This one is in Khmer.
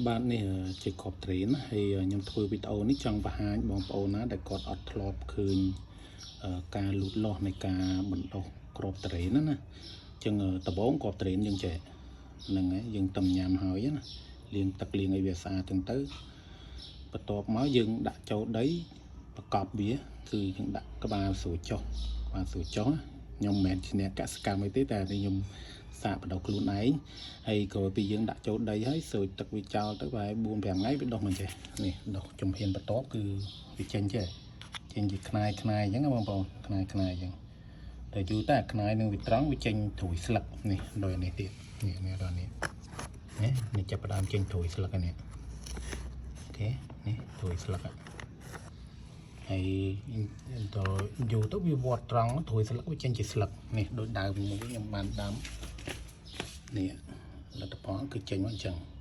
បាទនេះជាគ្រាប់ទុរេនណាហើយខ្ញុំធ្វើវីដេអូនេះចង់បង្ហាញបងប្អូនណាដែលគាត់អត់ធ្លាប់ឃើញការលូតលាស់នៃការបណ្ដុះគ្រាប់ទុរេនណាណាអញ្ចឹងដំបូងគ្រាប់ទុរេនយើងចេះហ្នឹងហើយយើងតំញ៉ាំហើយណាលាងទឹកលាងឲ្យវាស្អាតចឹងទៅបន្ទាប់មកយើងដាក់ចូលដីប្រកបវាគឺយើងដាក់ក្បាលស្រួចចុះក្បាលស្រួចចុះណាខ្ញុំមិនមែនជាអ្នកកសិកម្មអីទេតែនេះខ្ញុំសាកបណ្ដុះខ្លួនឯងហើយក្រោយពីយើងដាក់ចូលដីហើយស្រោចទឹកវាចោលទៅប្រហែល4 5ថ្ងៃវាដុះមកចេះនេះដុះជំហានបន្ទាប់គឺវាចេញចេះចេញជាខ្នាយខ្នាយអញ្ចឹងណាបងប្អូនខ្នាយខ្នាយអញ្ចឹងតែយូរតែខ្នាយនឹងវាត្រង់វាចេញត្រួយស្លឹកនេះដោយនេះទៀតនេះនេះដល់នេះនេះនេះចាប់ផ្ដើមចេញត្រួយស្លឹកហើយនេះOK នេះត្រួយស្លឹកហើយហើយទៅយូរទៅវាវត្តត្រង់ត្រួយស្លឹកវាចេញជាស្លឹកនេះដូចដើមមួយខ្ញុំបានដាំនេះលទ្ធផលគឺចេញមកអញ្ចឹង។